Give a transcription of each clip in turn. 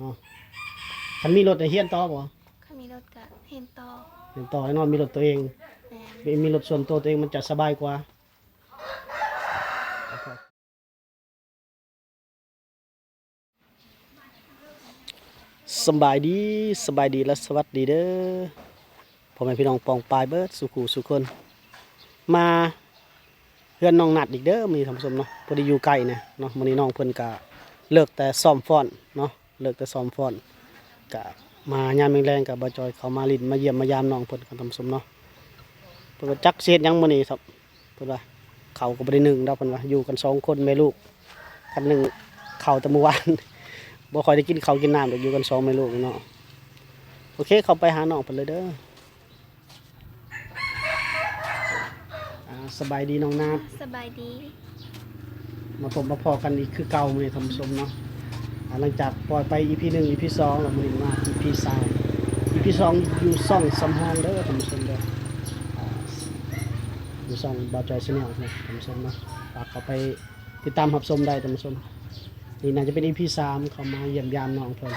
ເນາະ. ຄັນມີລົດນີ້ຮຽນຕໍ່ບໍ່? ຄັນມີລົດກະຮຽນຕໍ່. ຮຽນຕໍ່ແນ່ນອນ, ມີລົດຕົວເອງ. ແມ່ນ. ມີ ມີລົດສ່ວນຕົວຕົວເອງມັນຈະສະບາຍກວ່າ. ສະບາຍດີ, ສະບາຍດີ ແລະ ສະຫວັດດີເດີ ພໍ່ແມ່ພີ່ນ້ອງປ້ອງປາຍເບິດສູ່ຄູ່ສູ່ຄົນ. ມາເຮືອນນ້ອງນັດອີກເດີມື້ນີ້ທ່ານຜູ້ຊົມເນາະ, ພໍດີຢູ່ໃກ້ແນ່ເນາະ. ມື້ນີ້ນ້ອງເພິ່ນກະເລີກແຕ່ຊ້ອມຟ້ອນເນາະ, ເລີກແຕ່ຊ້ອມຟ້ອນ ກະມາຍາມແລງໆ ກະບ່າວຈອຍເຂົ້າມາຫຼິ້ນມາຢ້ຽມມາຢາມນ້ອງເພິ່ນກັນທ່ານຜູ້ຊົມເນາະ. ເພິ່ນວ່າຈັກຊິເຮັດຫຍັງມື້ນີ້ ເພິ່ນວ່າເຂົ້າກໍບໍ່ໄດ້ໜຶ້ງດອກ ເພິ່ນວ່າ ຢູ່ກັນສອງຄົນແມ່ລູກ, ຄັນໜຶ່ງເຂົ້າແຕ່ມື້ວານ ບໍ່ຄ່ອຍໄດ້ກິນເຂົ້າກິນນ້ຳດອກ ຢູ່ກັນສອງແມ່ລູກນີ້ເນາະ. ໂອເຄ ເຂົ້າໄປຫານ້ອງເພິ່ນເລີຍເດີ. ອ່າ ສະບາຍດີນ້ອງນາດ. ສະບາຍດີ. ມາພົບມາພໍ້ກັນອີກຄືເກົ່າມື້ນີ້ທ່ານຜູ້ຊົມເນາະ. ອ່າ ຫຼັງຈາກປ່ອຍໄປອີພີໜຶ່ງ ອີພີສອງ ແລ້ວມື້ນີ້ມາອີພີສາມ ອີພີສອງ ຢູ່ຊ່ອງສຳຮອງເດີທ່ານຜູ້ຊົມເດີ. ອ່າ ຢູ່ຊ່ອງບ່າວຈອຍ Channel ເນາະທ່ານຜູ້ຊົມເນາະ, ຝາກເຂົ້າໄປຕິດຕາມຮັບຊົມໄດ້ທ່ານຜູ້ຊົມ. ນີ້ໜ້າຈະເປັນອີພີສາມ ເຂົ້າມາຢ້ຽມຢາມນ້ອງເພິ່ນ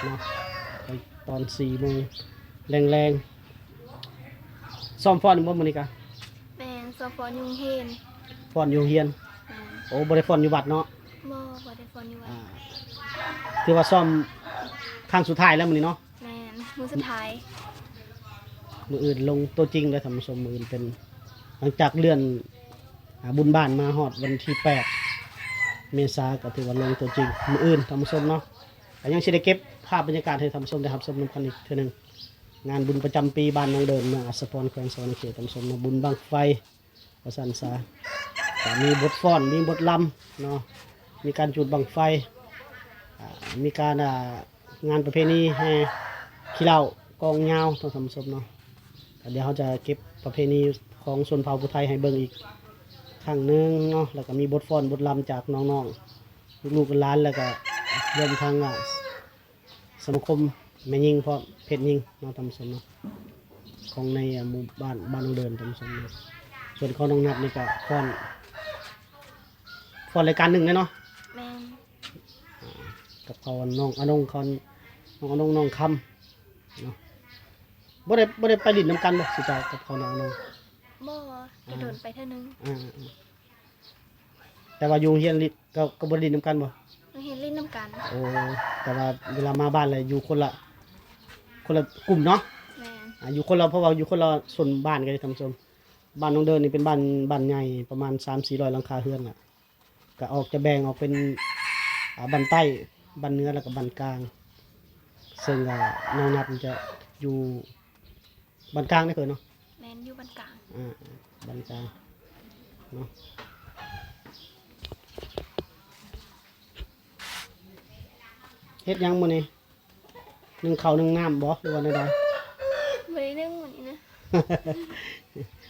ເນາະ ຕອນສີ່ໂມງແລງໆ. ຊ້ອມຟ້ອນຢູ່ບໍ່ມື້ນີ້ກະ? ແມ່ນ, ຊ້ອມຟ້ອນຢູ່ໂຮງຮຽນ. ຟ້ອນຢູ່ໂຮງຮຽນ? ແມ່ນ. ໂອ້ ບໍ່ໄດ້ຟ້ອນຢູ່ວັດເນາະ? ບໍ່, ບໍ່ໄດ້ຟ້ອນຢູ່ວັດ. ອ່າ ຖືວ່າຊ້ອມຄັ້ງສຸດທ້າຍແລ້ວມື້ນີ້ເນາະ? ແມ່ນ, ມື້ສຸດທ້າຍ. ມື້ອື່ນລົງຕົວຈິງເດີທ່ານຜູ້ຊົມ, ມື້ອື່ນເປັນ ຫຼັງຈາກເລື່ອນ ອ່າ ບຸນບ້ານມາຮອດວັນທີແປດເມສາ ກໍຖືວ່າລົງຕົວຈິງມື້ອື່ນທ່ານຜູ້ຊົມເນາະ. ກໍຍັງຊິໄດ້ເກັບພາບບັນຍາກາດໃຫ້ທ່ານຜູ້ຊົມໄດ້ຮັບຊົມນຳກັນອີກເທື່ອໜຶ່ງ. ງານບຸນປະຈຳປີບ້ານໜອງເດີນ ເມືອງອັດສະພອນ ແຂວງສະຫວັນນະເຂດ ທ່ານຜູ້ຊົມເນາະ, ບຸນບັ້ງໄຟວ່າຊັ້ນຊະ. ກໍມີບົດຟ້ອນ ມີບົດລຳເນາະ, ມີການຈູດບັ້ງໄຟ ອ່າ ມີການ ອ່າ ງານປະເພນີແຫ່ຂີ້ເຫຼົ້າກອງຍາວເນາະທ່ານຜູ້ຊົມເນາະ. ກໍດຽວເຮົາຈະເກັບປະເພນີຂອງຊົນເຜົ່າຜູ້ໄທໃຫ້ເບິ່ງອີກຄັ້ງໜຶ່ງເນາະ, ແລ້ວກໍມີບົດຟ້ອນບົດລຳຈາກນ້ອງໆ ລູກໆຫຼານໆ ແລ້ວກໍລວມທັງ ອ່າ ສະມາຄົມແມ່ຍິງພ້ອມ ເພດຍິງເນາະທ່ານຜູ້ຊົມເນາະ, ຂອງໃນ ອ່າ ໝູ່ບ້ານ ບ້ານໜອງເດີນທ່ານຜູ້ຊົມເນາະ. ສ່ວນຂອງນ້ອງນັດນີ້ກໍຟ້ອນ ຟ້ອນລາຍການໜຶ່ງແຫຼະເນາະ. ແມ່ນ. ອ່າ ກັບເຂົານ້ອງອານົງ ເຂົາ ນ້ອງອານົງ ນ້ອງຄຳເນາະ. ບໍ່ໄດ້ ບໍ່ໄດ້ໄປຫຼິ້ນນຳກັນບໍ່ ຊິເຈົ້າກັບເຂົານ້ອງອານົງ? ບໍ່, ອ່າ ໂດນໆໄປເທື່ອໜຶ່ງ. ອ່າ ແຕ່ວ່າຢູ່ໂຮງຮຽນ ກໍ ກໍບໍ່ໄດ້ຫຼິ້ນນຳກັນບໍ່? ໂຮງຮຽນຫຼິ້ນນຳກັນ. ໂອ້ ແຕ່ວ່າເວລາມາບ້ານແລ້ວຢູ່ຄົນລະ ຄົນລະກຸ່ມເນາະ. ແມ່ນ. ອ່າ ຢູ່ຄົນລະ ເພາະວ່າຢູ່ຄົນລະໂຊນບ້ານກັນເດ້ທ່ານຜູ້ຊົມ. ບ້ານໜອງເດີນນີ້ເປັນບ້ານ ບ້ານໃຫຍ່ ປະມານສາມສີ່ຮ້ອຍຫຼັງຄາເຮືອນນະ, ກະອອກຈະແບ່ງອອກເປັນ ອ່າ ບ້ານໃຕ້ ບ້ານເໜືອ ແລ້ວກະບ້ານກາງ. ເຊິ່ງ ອ່າ ນ້ອງນັດຈະຢູ່ບ້ານກາງເດ້ເຄີຍເນາະ? ແມ່ນ, ຢູ່ບ້ານກາງ. ອ່າ ບ້ານກາງເນາະ. ເຮັດຫຍັງມື້ນີ້? ໜຶ້ງເຂົ້າໜຶ້ງນ້ຳບໍ່ ຫຼືວ່າແນວໃດ? ບໍ່ໄດ້ໜຶ້ງມື້ນີ້ນະ.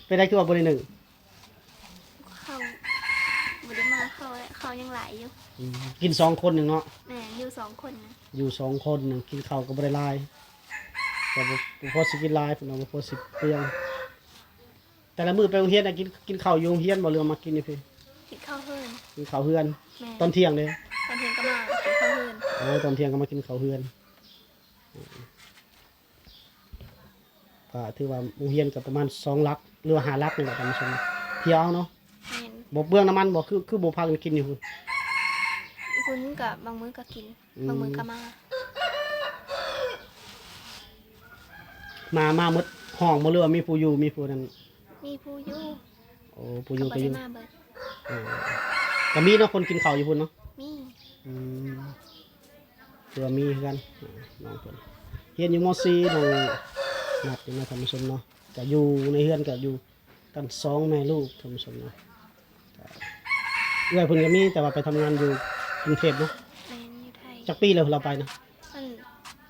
ເປັນໃດຄືວ່າບໍ່ໄດ້ໜຶ້ງ? ເຂົ້າບໍ່ໄດ້ມາ ເຂົ້າ ເຂົ້າຍັງຫຼາຍຢູ່. ອືມ ກິນສອງຄົນໜຶ່ງເນາະ. ແມ່ນ, ຢູ່ສອງຄົນນະ. ຢູ່ສອງຄົນໜຶ່ງ ກິນເຂົ້າກໍບໍ່ໄດ້ຫຼາຍ, ກໍບໍ່ ບໍ່ພໍຊິກິນຫຼາຍ ເພິ່ນວ່າບໍ່ພໍຊິເປືອງ. ແຕ່ລະມື້ໄປໂຮງຮຽນນະ ກິນ ກິນເຂົ້າຢູ່ໂຮງຮຽນບໍ່ ຫຼືວ່າມາກິນຢູ່ພີ້? ກິນເຂົ້າເຮືອນ. ກິນເຂົ້າເຮືອນ. ແມ່ນ. ຕອນທ່ຽງເດ້? ຕອນທ່ຽງກໍມາກິນເຂົ້າເຮືອນ. ໂອ້ ຕອນທ່ຽງກໍມາກິນເຂົ້າເຮືອນ. ກໍຖືວ່າໂຮງຮຽນກໍປະມານສອງຫຼັກ ຫຼືວ່າຫ້າຫຼັກນີ້ແຫຼະທ່ານຜູ້ຊົມ, ທ່ຽວເອົາເນາະ. ແມ່ນ. ບໍ່ເປືອງນ້ຳມັນບໍ່? ຄື ຄືບໍ່ພາກັນກິນຢູ່ພຸ້ນ? ຢູ່ພຸ້ນກໍບາງມື້ກໍກິນ. ອືມ ບາງມື້ກໍມາ. ມາ ມາໝົດຫ້ອງບໍ່ ຫຼືວ່າມີຜູ້ຢູ່ ມີຜູ້ນັ້ນ? ມີຜູ້ຢູ່. ໂອ້ ຜູ້ຢູ່ກໍຢູ່. ກໍບໍ່ໄດ້ມາເບິດ. ເອີ ກໍມີເນາະ ຄົນກິນເຂົ້າຢູ່ພຸ້ນເນາະ. ມີ. ອືມ ຖືວ່າມີຄືກັນ. ເອີ ນ້ອງເພິ່ນຮຽນຢູ່ ມໍສີ່ ນ້ອງນັດນີ້ເນາະທ່ານຜູ້ຊົມເນາະ, ກໍຢູ່ໃນເຮືອນກໍຢູ່ ກັນສອງແມ່ລູກທ່ານຜູ້ຊົມເນາະ. ເອື້ອຍເພິ່ນກໍມີ ແຕ່ວ່າໄປທຳງານຢູ່ກຸງເທບເນາະ. ແມ່ນ, ຢູ່ໄທ. ຈັກປີແລ້ວລາວໄປນະ? ມັນ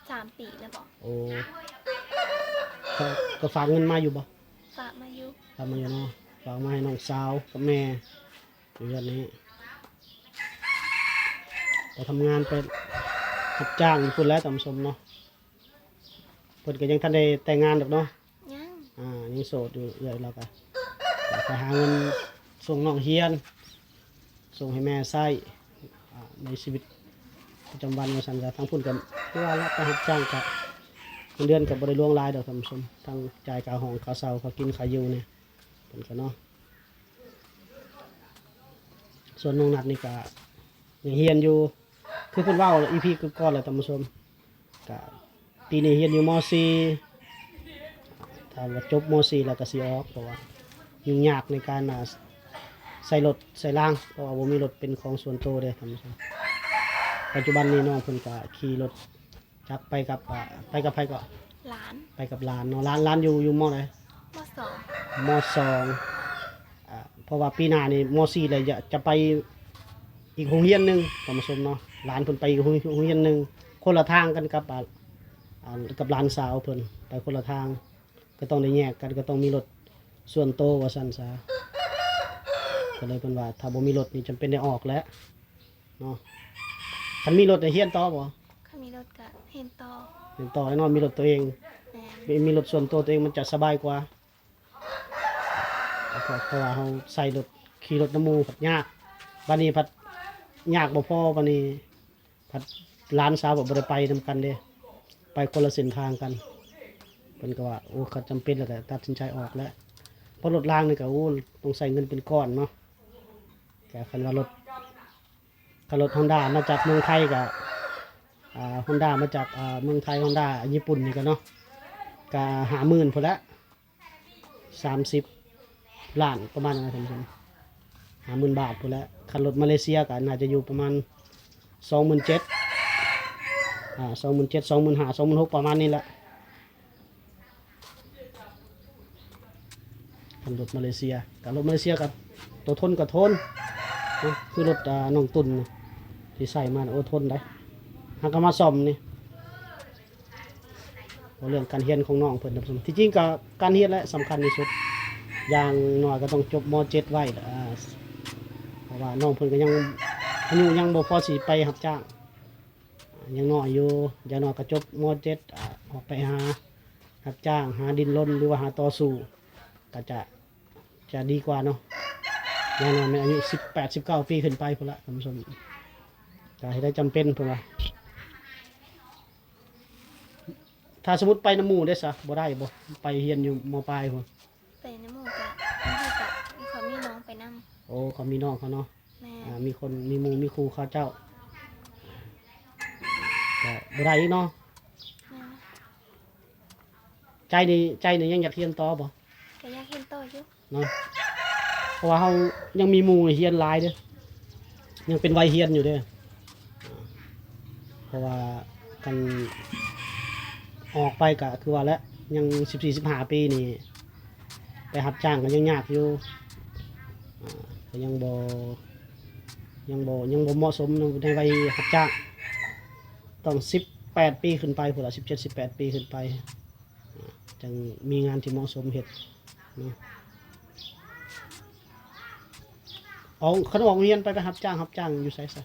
ສາມປີແລ້ວບໍ? ໂອ້ ກໍ ກໍຝາກເງິນມາຢູ່ບໍ? ຝາກມາຢູ່. ຝາກມາຢູ່ເນາະ, ຝາກມາໃຫ້ນ້ອງສາວກັບແມ່ຢູ່ເຮືອນນີ້. ໄປທຳງານ ໄປຮັບຈ້າງຢູ່ພຸ້ນແຫຼະທ່ານຜູ້ຊົມເນາະ. ເພິ່ນກໍຍັງທັນໄດ້ແຕ່ງງານດອກເນາະ. ຍັງ. ອ່າ ຍັງໂສດຢູ່. ເອື້ອຍລາວກໍ ກໍໄປຫາເງິນສົ່ງນ້ອງຮຽນ ສົ່ງໃຫ້ແມ່ໃຊ້ ອ່າ ໃນຊີວິດ ປະຈຳວັນວ່າຊັ້ນຊະ. ທາງພຸ້ນກໍຄືວ່າລະ ໄປຮັບຈ້າງ ກໍເງິນເດືອນກໍບໍ່ໄດ້ຫຼວງຫຼາຍດອກທ່ານຜູ້ຊົມ, ທັງຈ່າຍຄ່າຫ້ອງ ຄ່າເຊົ່າ ຄ່າກິນ ຄ່າຢູ່ນີ້ ເພິ່ນກໍເນາະ. ສ່ວນນ້ອງນັດນີ້ກໍຍັງຮຽນຢູ່ ຄືເພິ່ນເວົ້າອີພີກ່ອນໆແຫຼະທ່ານຜູ້ຊົມ, ກະປີນີ້ຮຽນຢູ່ ມໍສີ່ ຖ້າວ່າຈົບ ມໍສີ່ ແລ້ວກະຊິອອກ ເພາະວ່າຫຍຸ້ງຍາກໃນການ ອ່າ ໃຊ້ລົດໃຊ້ລາງ ເພາະວ່າບໍ່ມີລົດເປັນຂອງສ່ວນໂຕເດ້ທ່ານຜູ້ຊົມ. ປັດຈຸບັນນີ້ນ້ອງເພິ່ນກະຂີ່ລົດຈັກໄປກັບ ອ່າ ໄປກັບໃຜເກາະ? ຫຼານ. ໄປກັບຫຼານເນາະ. ຫຼານ ຫຼານຢູ່ ຢູ່ ມໍໃດ? ມໍສອງ. ມໍສອງ ອ່າ ເພາະວ່າປີໜ້ານີ້ ມໍສີ່ ແລ້ວ ຈະ ຈະໄປອີກໂຮງຮຽນໜຶ່ງທ່ານຜູ້ຊົມເນາະ. ຫຼານເພິ່ນໄປອີກໂຮງ ໂຮງຮຽນໜຶ່ງ ຄົນລະທາງກັນກັບ ອ່າ ອ່າ ກັບຫຼານສາວເພິ່ນ ໄປຄົນລະທາງ ກໍຕ້ອງໄດ້ແຍກກັນ ກໍຕ້ອງມີລົດສ່ວນໂຕວ່າຊັ້ນຊະ. ກໍເລີຍເພິ່ນວ່າ ຖ້າບໍ່ມີລົດນີ້ຈຳເປັນໄດ້ອອກແຫຼະເນາະ. ຄັນມີລົດນີ້ຮຽນຕໍ່ບໍ່? ຄັນມີລົດກໍຮຽນຕໍ່. ຮຽນຕໍ່ແນ່ນອນ ມີລົດຕົວເອງ. ແມ່ນ. ມີ ມີລົດສ່ວນໂຕຕົວເອງມັນຈະສະບາຍກວ່າ. ເພາະ ເພາະວ່າເຮົາໃຊ້ລົດ ຂີ່ລົດນຳໝູ່ພັດຍາກ, ບາດນີ້ພັດຍາກບໍ່ພໍ, ບາດນີ້ພັດຫຼານສາວພັດບໍ່ໄດ້ໄປນຳກັນເດ້, ໄປຄົນລະເສັ້ນທາງກັນ. ເພິ່ນກໍວ່າ ໂອ້ ຄັນຈຳເປັນແລ້ວກໍຕັດສິນໃຈອອກແຫຼະ, ເພາະລົດລາງນີ້ກໍ ໂອ້ ຕ້ອງໃຊ້ເງິນເປັນກ້ອນເນາະ. ກໍຄັນວ່າລົດ ຄັນລົດຮອນດ້າມາຈາກເມືອງໄທກໍ ອ່າ ຮອນດ້າມາຈາກ ອ່າ ເມືອງໄທ ຮອນດ້າຍີ່ປຸ່ນນີ້ກໍເນາະ ກໍຫ້າໝື່ນພຸ້ນແຫຼະ ສາມສິບລ້ານ ປະມານນັ້ນນະທ່ານຜູ້ຊົມ ຫ້າໝື່ນບາດພຸ້ນແຫຼະ. ຄັນລົດມາເລເຊຍກໍໜ້າຈະຢູ່ປະມານສອງໝື່ນເຈັດ ອ່າ ສອງໝື່ນເຈັດ ສອງໝື່ນຫ້າ ສອງໝື່ນຫົກ ປະມານນີ້ແຫຼະ. ຄັນລົດມາເລເຊຍ ກະລົດມາເລເຊຍກະໂຕທົນກະທົນ ຄືລົດ ອ່າ ນ້ອງຕຸ່ນທີ່ໃຊ້ມາ ໂອ້ ທົນໄດ໋. ຫາກະມາສ້ອມນີ້ ເວົ້າເລື່ອງການຮຽນຂອງນ້ອງເພິ່ນນະ ທີ່ຈິງກະການຮຽນແຫຼະສຳຄັນທີ່ສຸດ, ຢ່າງໜ້ອຍກະຕ້ອງຈົບ ມໍເຈັດ ໄວ້ ອ່າ ເພາະວ່ານ້ອງເພິ່ນກະຍັງ ອາຍຸຍັງບໍ່ພໍຊິໄປຮັບຈ້າງ ຍັງນ້ອຍຢູ່, ຢ່າງໜ້ອຍກໍຈົບ ມໍເຈັດ ອາ ອອກໄປຫາຮັບຈ້າງ ຫາດິ້ນລົນ ຫຼືວ່າຫາຕໍ່ສູ້ ກໍຈະ ຈະດີກວ່າເນາະ. ຢ່າງໜ້ອຍແມ່ນອາຍຸສິບແປດ ສິບເກົ້າປີຂຶ້ນໄປພຸ້ນລະທ່ານຜູ້ຊົມ, ກໍເຮັດໄດ້ຈຳເປັນເພິ່ນວ່າ. ຖ້າສົມມຸດໄປນຳໝູ່ເດ້ຊະ ບໍ່ໄດ້ບໍ່? ໄປຮຽນຢູ່ ມ.ປາຍພຸ້ນ. ໄປນຳໝູ່ກະ ບາງທີກະ ເຂົາມີນ້ອງໄປນຳ. ໂອ້ ເຂົາມີນ້ອງເຂົາເນາະ. ແມ່ນ. ອ່າ ມີຄົນ ມີໝູ່ມີຄູ່ເຂົາເຈົ້າ ກະບໍ່ໄດ້ອີກເນາະ. ແມ່ນ. ໃຈນີ້ ໃຈນີ້ຍັງຢາກຮຽນຕໍ່ບໍ່? ກະຢາກຮຽນຕໍ່ຢູ່. ເນາະ ເພາະວ່າເຮົາຍັງມີໝູ່ໃຫ້ຮຽນຫຼາຍເດ້ ຍັງເປັນໄວຮຽນຢູ່ເດ້. ເພາະວ່າຄັນອອກໄປກະຄືວ່າແຫຼະ ຍັງສິບສີ່ ສິບຫ້າປີນີ້ ໄປຮັບຈ້າງກໍຍັງຍາກຢູ່ ອ່າ ກໍຍັງບໍ່ ຍັງບໍ່ ຍັງບໍ່ເໝາະສົມໃນໄວຮັບຈ້າງ. ຕ້ອງສິບແປດປີຂຶ້ນໄປພຸ້ນລະ ສິບເຈັດ ສິບແປດປີຂຶ້ນໄປ ຈັ່ງມີງານທີ່ເໝາະສົມເຮັດເນາະ. ອອກ ຄັນອອກໂຮງຮຽນໄປ ໄປຮັບຈ້າງ ຮັບຈ້າງຢູ່ໃສຊະ?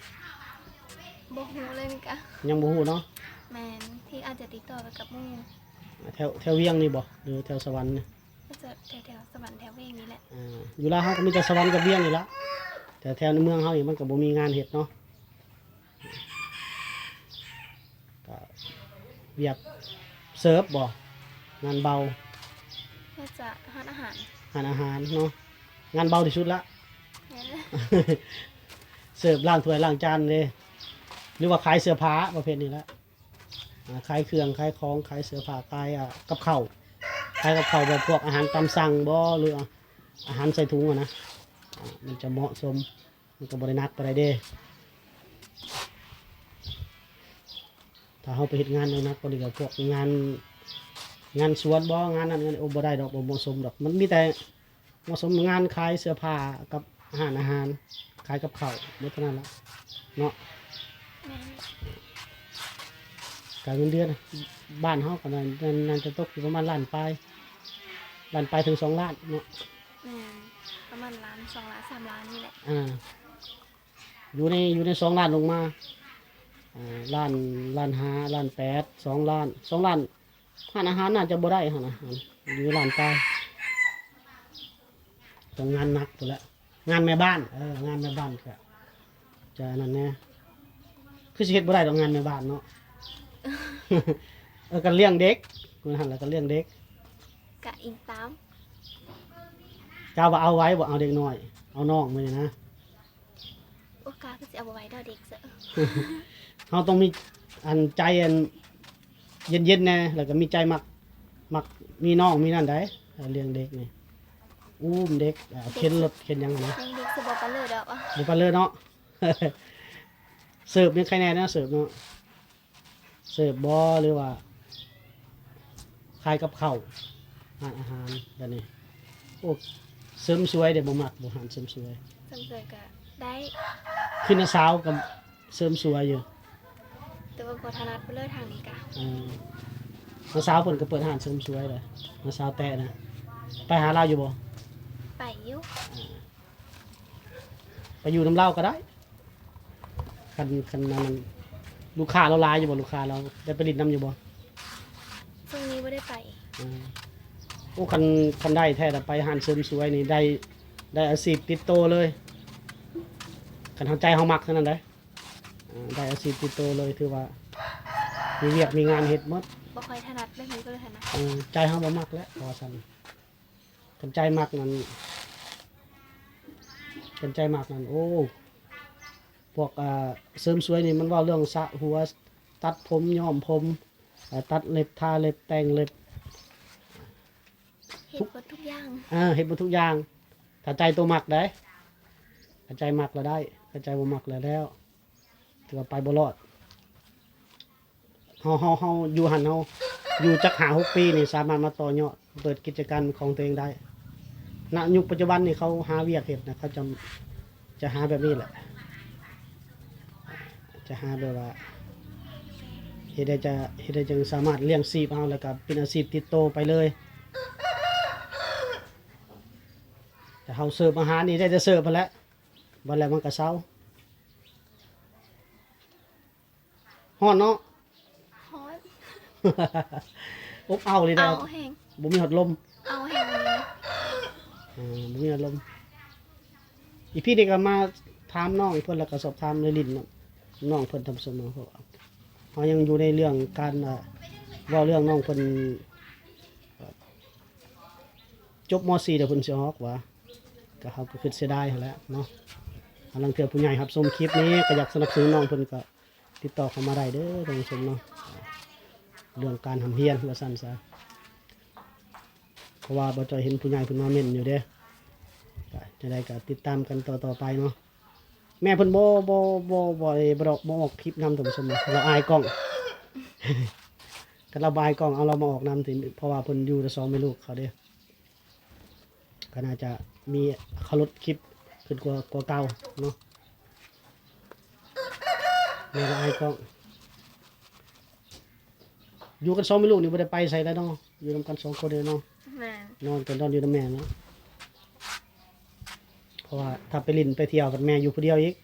ບໍ່ຮູ້ເລີຍນີ້ກະ ຍັງບໍ່ຮູ້ເນາະ. ແມ່ນ ທີ່ອາດຈະຕິດຕໍ່ໄປກັບໝູ່ ແຖວ ແຖວວຽງນີ້ບໍ່ ຫຼືແຖວສະຫວັນນີ້? ແຖວ ແຖວສະຫວັນ ແຖວວຽງນີ້ແຫຼະ. ອ່າ ຢູ່ລາວເຮົາກໍມີແຕ່ສະຫວັນກັບວຽງນີ້ລະ ແຕ່ແຖວໃນເມືອງເຮົານີ້ມັນກໍບໍ່ມີງານເຮັດເນາະ. ກະວຽກເສີບບໍ່? ງານເບົາ ໜ້າຈະຮ້ານອາຫານ. ຮ້ານອາຫານເນາະ ງານເບົາທີ່ສຸດລະ. ແມ່ນ. ເສີບ ລ້າງຖ້ວຍລ້າງຈານເດ້ ຫຼືວ່າຂາຍເສື້ອຜ້າປະເພດນີ້ລະ. ອ່າ ຂາຍເຄື່ອງຂາຍຂອງ ຂາຍເສື້ອຜ້າ ຂາຍ ອ່າ ກັບເຂົ້າ ຂາຍກັບເຂົ້າ ແບບພວກອາຫານຕາມສັ່ງບໍ່ ຫຼື ອາ ອາຫານໃສ່ຖົງຫັ້ນນະ. ອ່າ ມັນຈະເໝາະສົມ ມັນກໍບໍ່ໄດ້ໜັກປານໃດເດ້. ຖ້າເຮົາໄປເຮັດງານໜັກໆ ກວ່ານີ້ກໍພວກງານ ງານສວນບໍ່ ງານນັ້ນງານນີ້ ໂອ້ ບໍ່ໄດ້ດອກ ບໍ່ເໝາະສົມດອກ. ມັນມີແຕ່ເໝາະສົມງານຂາຍເສື້ອຜ້າກັບຮ້ານອາຫານ ຂາຍກັບເຂົ້າ ໝົດເທົ່ານັ້ນລະເນາະ. ແມ່ນ. ການເງິນເດືອນບ້ານເຮົາກໍໜ້າ ໜ້າຈະຕົກຢູ່ປະມານລ້ານປາຍ ລ້ານປາຍເຖິງສອງລ້ານເນາະ. ແມ່ນ ປະມານລ້ານ ສອງລ້ານ ສາມລ້ານນີ້ແຫຼະ. ອ່າ ຢູ່ໃນ ຢູ່ໃນສອງລ້ານລົງມາ ອ່າ ລ້ານ ລ້ານຫ້າ ລ້ານແປດ ສອງລ້ານ ສອງລ້ານ. ຮ້ານອາຫານໜ້າຈະບໍ່ໄດ້ຫັ້ນນະ ຢູ່ຮ້ານປາຍ ຕ້ອງງານໜັກພຸ້ນແຫຼະ ງານແມ່ບ້ານ. ເອີ ງານແມ່ບ້ານກະຈະອັນນັ້ນແດ່. ຄືຊິເຮັດບໍ່ໄດ້ດອກງານແມ່ບ້ານເນາະ. ເອີ ກະລ້ຽງເດັກ ແມ່ນຫັ້ນລະ ກະລ້ຽງເດັກ ກະອີງຕາມ ເຈົ້າວ່າເອົາໄວ້ບໍ່ ເອົາເດັກນ້ອຍ ເອົານ້ອງມື້ນີ້ນະ. ໂອກາຄືຊິເອົາບໍ່ໄວ້ດອກເດັກເຊີ. ເຮົາຕ້ອງມີອັນໃຈອັນເຢັນໆແດ່ ແລ້ວກໍມີໃຈມັກ ມັກມີນ້ອງມີນັ້ນໃດ໋ ເອີ ລ້ຽງເດັກນີ້ ອູ້ມເດັກ ເອີ ເຂັນລົດເຂັນຫຍັງນະ ລ້ຽງເດັກຊິບໍ່ປະເລີດອກ ບໍ່ປະເລີດເນາະ. ເສີບຍັງໃຄແດ່ເນາະ ເສີບເນາະ. ເສີບບໍ່ ຫຼືວ່າຂາຍກັບເຂົ້າ ຮ້ານອາຫານແບບນີ້? ໂອ້ ເສີມສວຍເດ ບໍ່ມັກບໍ່ ຮ້ານເສີມສວຍ? ເສີມສວຍກະໄດ້ ຄືນ້າສາວກໍເສີມສວຍຢູ່ ແຕ່ວ່າບໍ່ຖະໜັດໄປເລີຍທາງນີ້ກະ. ເອີ ນ້າສາວເພິ່ນກໍເປີດຮ້ານເສີມສວຍເດ້ ນ້າສາວແຕະນະ. ໄປຫາລາວຢູ່ບໍ່? ໄປຢູ່ ເອີ ໄປຢູ່ນຳລາວກໍໄດ້. ຄັນ ຄັນນັ້ນ ລູກຄ້າລາວຫຼາຍຢູ່ບໍ່? ລູກຄ້າລາວໄດ້ໄປຫຼິ້ນນຳຢູ່ບໍ່? ຊ່ວງນີ້ບໍ່ໄດ້ໄປ. ເອີ ໂອ້ ຄັນ ຄັນໄດ້ແທ້ລະ ໄປຮ້ານເສີມສວຍນີ້ໄດ້ ໄດ້ອາຊີບຕິດໂຕເລີຍ ຄັນເຮົາໃຈເຮົາມັກເທົ່ານັ້ນເດ້. ເອີ ໄດ້ອາຊີບຕິດໂຕເລີຍ ຖືວ່າມີວຽກມີງານເຮັດໝົດ. ບໍ່ຄ່ອຍຖະໜັດແບບນີ້ກໍເລີຍຫັ້ນນະ. ເອີ ໃຈເຮົາບໍ່ມັກແຫຼະ ເພາະວ່າຊັ້ນ ຄັນໃຈມັກນັ້ນ ຄັນໃຈມັກນັ້ນ ໂອ້ ພວກ ອ່າ ເສີມສວຍນີ້ ມັນເວົ້າເລື່ອງສະຫົວ ຕັດຜົມ ຍ້ອມຜົມ ເອີ ຕັດເລັບ ທາເລັບ ແຕ່ງເລັບ ເຮັດເບິດທຸກຢ່າງ. ເອີ ເຮັດເບິດທຸກຢ່າງ ຖ້າໃຈໂຕມັກໄດ໋ ຄັນໃຈມັກລະໄດ້ ຄັນໃຈບໍ່ມັກລະແລ້ວ ຖືວ່າໄປບໍ່ລອດ. ເຮົາ ເຮົາ ເຮົາຢູ່ຫັ້ນ ເຮົາຢູ່ຈັກຫ້າຫົກປີນີ້ ສາມາດມາຕໍ່ຍອດເປີດກິດຈະການຂອງຕົວເອງໄດ້. ນະ ຍຸກປັດຈຸບັນນີ້ເຂົາຫາວຽກເຮັດນະ ເຂົາຈະ ຈະຫາແບບນີ້ແຫຼະ ຈະຫາແບບວ່າເຮັດໃດຈະ ເຮັດໃດຈຶ່ງສາມາດລ້ຽງຊີບເຮົາ ແລ້ວກະເປັນອາຊີບຕິດໂຕໄປເລີຍ. ແຕ່ເຮົາເສີບອາຫານນີ້ໄດ້ແຕ່ເສີບຫັ້ນແຫຼະ ບັດແລ້ວມັນກະເຊົາ. ຮ້ອນເນາະ ຮ້ອນ ອົບເອົ້າເລີຍເດ້ ເອົ້າແຮງ ບໍ່ມີຮອດລົມ ເອົ້າແຮງ ເອີ ບໍ່ມີຮອດລົມ. ອີພີນີ້ກໍມາຖາມນ້ອງເພິ່ນ ແລ້ວກໍສອບຖາມເລີຍຫຼິ້ນນຳນ້ອງເພິ່ນ ທ່ານຜູ້ຊົມເນາະ. ເຮົາຍັງຢູ່ໃນເລື່ອງການ ເອີ ເວົ້າເລື່ອງນ້ອງເພິ່ນ ເອີ ຈົບ ມ.ສີ່ ແລ້ວເພິ່ນຊິອອກຫວາ ກໍເຮົາກໍຄິດເສຍດາຍຫັ້ນແຫຼະເນາະ. ລາງເທື່ອຜູ້ໃຫຍ່ຮັບຊົມຄລິບນີ້ກໍຢາກສະໜັບສະໜູນນ້ອງເພິ່ນ ກໍຕິດຕໍ່ເຂົ້າມາໄດ້ເດີທ່ານຜູ້ຊົມເນາະ ເລື່ອງການຮ່ຳຮຽນວ່າຊັ້ນຊະ. ເພາະວ່າບໍ່ຈ່ອຍເຫັນຜູ້ໃຫຍ່ເພິ່ນມາເມັ້ນຢູ່ເດ້ ກໍຈັ່ງໃດກໍຕິດຕາມກັນຕໍ່ໆໄປເນາະ. ແມ່ເພິ່ນບໍ່ ບໍ່ ບໍ່ ບໍ່ໄດ້ ບໍ່ ບໍ່ອອກຄລິບນຳທ່ານຜູ້ຊົມ ລາວອາຍກ້ອງ. ຄັນລາວບໍ່ອາຍກ້ອງ ເອົາລາວມາອອກນຳຕິ ເພາະວ່າເພິ່ນຢູ່ແຕ່ສອງແມ່ລູກເຂົາເດ້ ກໍໜ້າຈະມີ ເຂົາລົດຄລິບຂຶ້ນກວ່າ ກວ່າເກົ່າເນາະ. ແມ່ລາວອາຍກ້ອງ ຢູ່ກັນສອງແມ່ລູກນີ້ບໍ່ໄດ້ໄປໃສແລ້ວເນາະ ຢູ່ນຳກັນສອງຄົນເດ້ເນາະ. ແມ່ນ ນອນກໍນອນຢູ່ນຳແມ່ເນາະ ເພາະວ່າຖ້າໄປຫຼິ້ນໄປທ່ຽວກັບແມ່ຢູ່ຜູ້ດຽວອີກ.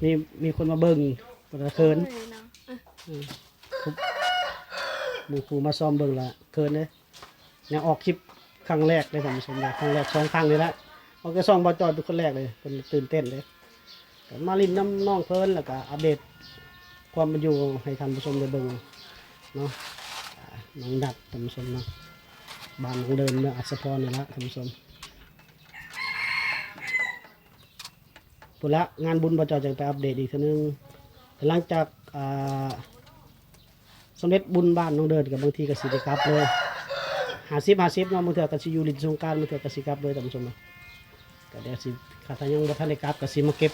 ມີ ມີຄົນມາເບິ່ງ ເພິ່ນກໍເຂີນ ເອີ ເນາະ ເອີ ໝູ່ຄູ່ມາຊອມເບິ່ງລະເຂີນເດ້. ຍັງອອກຄລິບຄັ້ງແລກເດ້ທ່ານຜູ້ຊົມເດ້ ຄັ້ງແລກ ສອງຄັ້ງນີ້ແຫຼະ ອອກແຕ່ຊ່ອງບ່າວຈອຍເປັນຄົນແລກເດ້ ເພິ່ນຕື່ນເຕັ້ນເດ້. ກໍມາຫຼິ້ນນຳນ້ອງເພິ່ນ ແລ້ວກໍອັບເດດຄວາມເປັນຢູ່ໃຫ້ທ່ານຜູ້ຊົມໄດ້ເບິ່ງເນາະ. ອ່າ ນ້ອງດັດ ທ່ານຜູ້ຊົມເນາະ ບ້ານນ້ອງເດີນ ເມືອງອັດສະພອນນີ້ລະທ່ານຜູ້ຊົມ. ພຸ້ນລະ ງານບຸນບ່າວຈອຍຈັ່ງໄປອັບເດດອີກເທື່ອໜຶ່ງ. ຫຼັງຈາກ ອ່າ ສຳເລັດບຸນບ້ານນ້ອງເດີນ ກໍບາງທີກໍຊິໄດ້ກັບເລີຍ ຫ້າສິບ ຫ້າສິບເນາະ. ບາງເທື່ອກໍຊິຢູ່ຫຼິ້ນສົງການ ບາງເທື່ອກໍຊິກັບເລີຍທ່ານຜູ້ຊົມເນາະ. ກໍດຽວຊິ ຄັນຖ້າຍັງບໍ່ທັນໄດ້ກັບ ກໍຊິມາເກັບ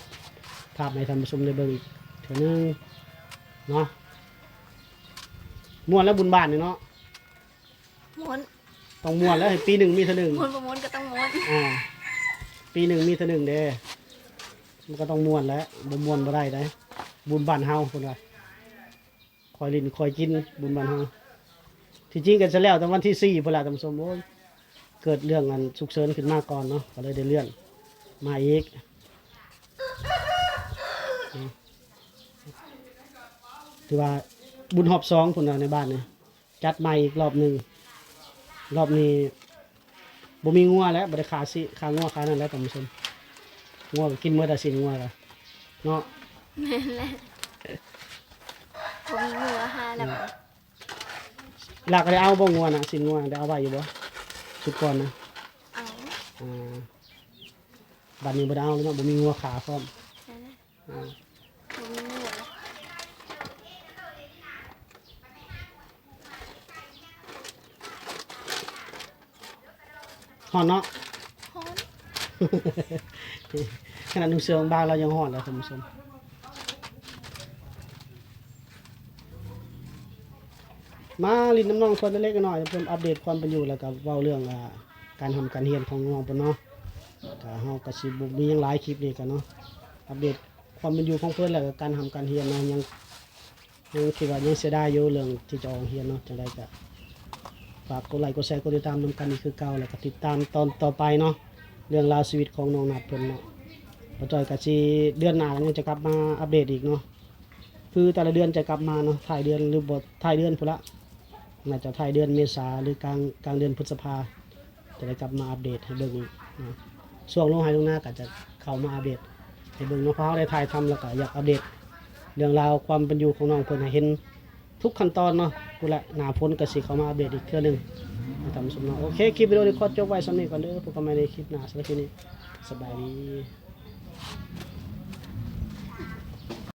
ພາບໃຫ້ທ່ານຜູ້ຊົມໄດ້ເບິ່ງອີກເທື່ອໜຶ່ງເນາະ. ມ່ວນແລ້ວບຸນບ້ານນີ້ເນາະ ມ່ວນ ຕ້ອງມ່ວນແລ້ວ ໃຫ້ປີໜຶ່ງມີເທື່ອໜຶ່ງ ມ່ວນບໍ່ມ່ວນກໍຕ້ອງມ່ວນ. ອ່າ ປີໜຶ່ງມີເທື່ອໜຶ່ງເດ້ ມັນກໍຕ້ອງມ່ວນແຫຼະ ບໍ່ມ່ວນບໍ່ໄດ້ເດ້ ບຸນບ້ານເຮົາເພິ່ນວ່າ. ຄ່ອຍຫຼິ້ນຄ່ອຍກິນ ບຸນບ້ານເຮົາ. ທີ່ຈິງກໍຈະແລ້ວແຕ່ວັນທີສີ່ພຸ້ນລະທ່ານຜູ້ຊົມ. ໂອ້ຍ ເກີດເລື່ອງອັນສຸກເສີນຂຶ້ນມາກ່ອນເນາະ ກໍເລີຍໄດ້ເລື່ອນມາອີກເນາະ. ຖືວ່າບຸນຮອບສອງພຸ້ນລະໃນບ້ານນີ້ ຈັດໃໝ່ອີກລອບໜຶ່ງ. ລອບນີ້ບໍ່ມີງົວແລ້ວ ບໍ່ໄດ້ຂ້າຊິ ຂ້າງົວຂ້ານັ້ນແລ້ວທ່ານຜູ້ຊົມ. ງົວກໍກິນໝົດແລ້ວ ຊີ້ນງົວກໍເນາະ. ແມ່ນແຫຼະ ບໍ່ມີງົວຫາແລ້ວ. ອືມ ອີ່ຫຼ້າກໍໄດ້ເອົາບໍ່ງົວນະ? ຊີ້ນງົວໄດ້ເອົາໄວ້ຢູ່ບໍ່? ຊຸດກ່ອນນະ ເອົາ. ອ່າ ບັດນີ້ບໍ່ໄດ້ເອົາແລ້ວເນາະ ບໍ່ມີງົວຂ້າພ້ອມ. ນັ້ນແຫຼະ ອ່າ ບໍ່ມີງົວແລ້ວ. ຮ້ອນເນາະ? ຮ້ອນ. ຂະໜາດນຸ່ງເສື້ອບາງໆ ລາວຍັງຮ້ອນເລີຍທ່ານຜູ້ຊົມ. ມາຫຼິ້ນນຳນ້ອງເພິ່ນເລັກໆນ້ອຍໆ ເພິ່ນອັບເດດຄວາມເປັນຢູ່ ແລ້ວກໍເວົ້າເລື່ອງ ອ່າ ການຮ່ຳການຮຽນຂອງນ້ອງເພິ່ນເນາະ. ກໍເຮົາກໍຊິບໍ່ມີຫຍັງຫຼາຍ ຄລິບນີ້ກໍເນາະ ອັບເດດຄວາມເປັນຢູ່ຂອງເພິ່ນ ແລ້ວກໍການຮ່ຳການຮຽນເນາະ. ຍັງ ຍັງຄິດວ່າຍັງເສຍດາຍຢູ່ເລື່ອງທີ່ຈະອອກໂຮງຮຽນເນາະ. ຈັ່ງໃດກໍຝາກກົດໄລ ກົດແຊ ກົດຕິດຕາມນຳກັນອີກຄືເກົ່າ ແລ້ວກໍຕິດຕາມຕອນຕໍ່ໄປເນາະ ເລື່ອງລາວຊີວິດຂອງນ້ອງນັດເພິ່ນເນາະ. ບ່າວຈ້ອຍກໍຊິ ເດືອນໜ້າກໍຍັງຈະກັບມາອັບເດດອີກເນາະ ຄືແຕ່ລະເດືອນຈະກັບມາເນາະ ທ້າຍເດືອນ ຫຼືບໍ່ທ້າຍເດືອນພຸ້ນລະ ໜ້າຈະທ້າຍເດືອນເມສາ ຫຼືກາງ ກາງເດືອນພຶດສະພາ ຈະໄດ້ກັບມາອັບເດດໃຫ້ເບິ່ງອີກເນາະ. ຊ່ວງລົງໄຮ່ລົງນາກໍຈະເຂົ້າມາອັບເດດໃຫ້ເບິ່ງເນາະ ເພາະເຮົາໄດ້ຖ່າຍທຳ ແລ້ວກໍຢາກອັບເດດເລື່ອງລາວຄວາມເປັນຢູ່ຂອງນ້ອງເພິ່ນໃຫ້ເຫັນທຸກຂັ້ນຕອນເນາະ. ພຸ້ນແຫຼະ ໜ້າຝົນກໍຊິເຂົ້າມາອັບເດດອີກເທື່ອໜຶ່ງນະທ່ານຜູ້ຊົມເນາະ. ໂອເຄ ຄລິບວິດີໂອນີ້ຂໍຈົບໄວ້ສ່ຳນີ້ກ່ອນເດີ ພົບກັນໃໝ່ໃນຄລິບໜ້າ. ສຳລັບຄລິບນີ້ ສະບາຍດີ.